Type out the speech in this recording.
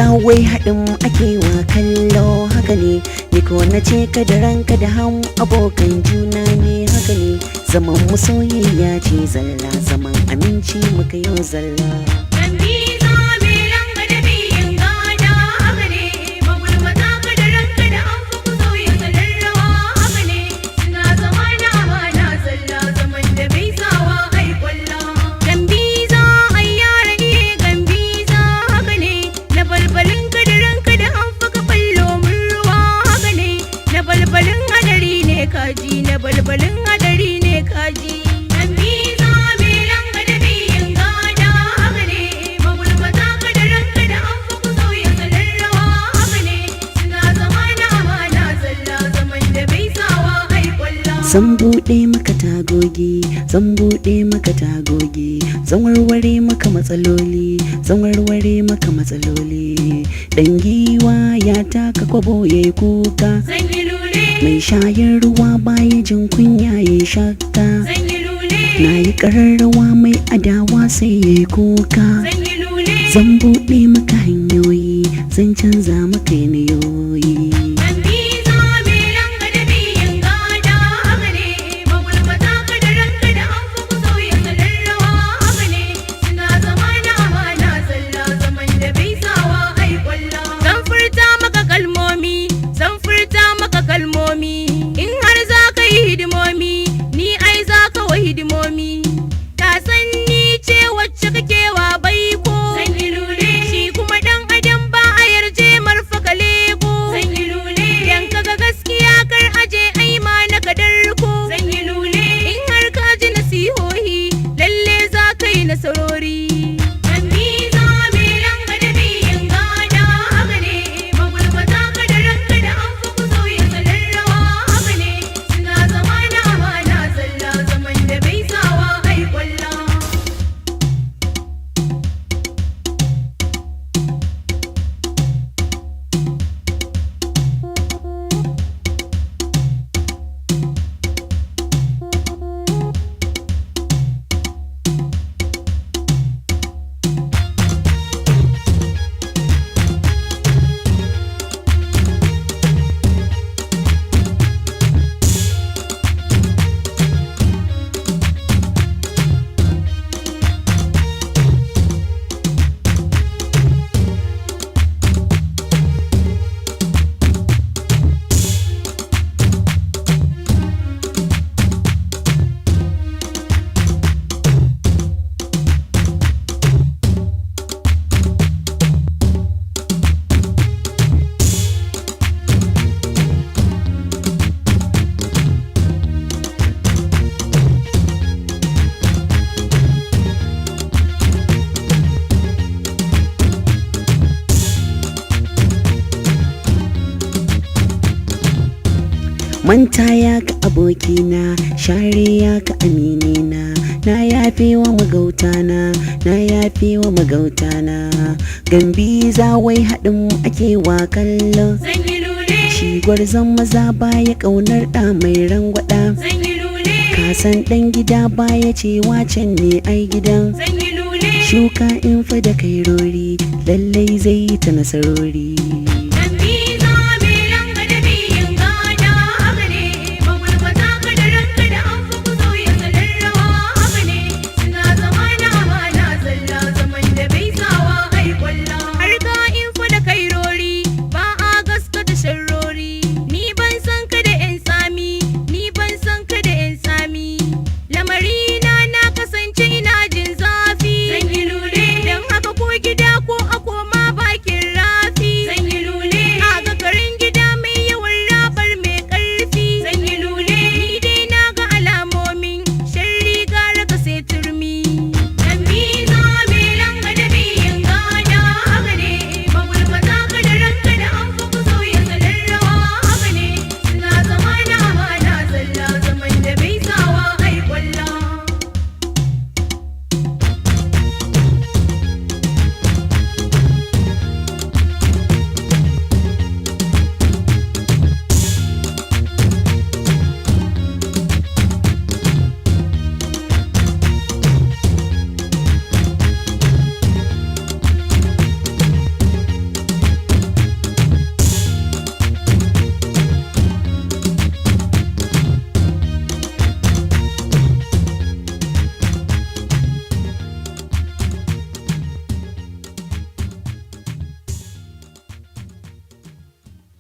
Gambiza wai haɗin ake wa kallo, haka ne. Ni ko na ce ka da ranka da ham abokan juna ne, haka ne. Zaman mu soyayya ce zalla, zaman aminci muka yau zalla. Gambiza mai langa da biyin gada, haka ne. Magulmata ka da ranka da an fi ku sauya salon rawa, haka ne. Suna zama na amana zalla, zaman da bai sawa ai kwalla. Gambiza ai yara iye gambiza, haka ne. Na balbalin ka da ranka da an fi ka ballo mun ruwa, haka ne. Na balbalin hadari ne kaji, na balbalin hadari ne kaji. Gambiza mai langa da biyin gada, haka ne. Magulmata ka da ranka da an fi ku sauya salon rawa, haka ne. Suna zama na amana zalla, zaman da bai sawa ai kwalla. Zan buɗe maka tagogi, zan buɗe maka tagogi, zan warware maka matsaloli, zan warware maka matsaloli. Dan giwa ya taka kwabo ya yi kuka, Zan yi lule, mai shayin ruwa baya jin kunya ya shakka. zan yi lule, Na yi ƙararrawa, mai adawa sai ya yi kuka. zan yi lule. Zan buɗe maka hanyoyi, zan canza maka yanayoyi. Gambiza mai langa da biyin gada, haka ne. Magulmata ka da ranka da an fi ku sauya salon rawa, haka ne. Suna zama na amana zalla, zaman da bai sawa ai kwalla. Zan furta maka kalmomi, zan furta maka kalmomi. In har za ka yi hidimomi, ni ai za ka wa hidimomi. Ka san ni ce wacce kake wa baiko. Zan yi lule. Shi kuma dan adam ba a yarje marfa ka leko. Zan yi lule. Idan kaga gaskiya kar aje ai ma na kadarko. Zan yi lule. In har ka ji nasihohi, lalle za ka yi nasarori. Gambiza mai langa da biyin gada, haka ne. Magulmata ka da ranka da an fi ku sauya salon rawa, haka ne. Suna zama na amana zalla, zaman da bai sawa ai kwalla. Manta ya ka abokina, share ya ka aminina, na yafe wa magautana, na yafe wa magautana. Gambiza wai haɗin ake wa kallo. Zan yi lule, Shi gwarzon maza baya ƙaunar ɗa mai rangwaɗa. zan yi lule, Kasan ɗan gida baya cewa can ne ai gidan. zan yi lule. Shuka in fa da kai rori, lallai zai yi ta nasarori.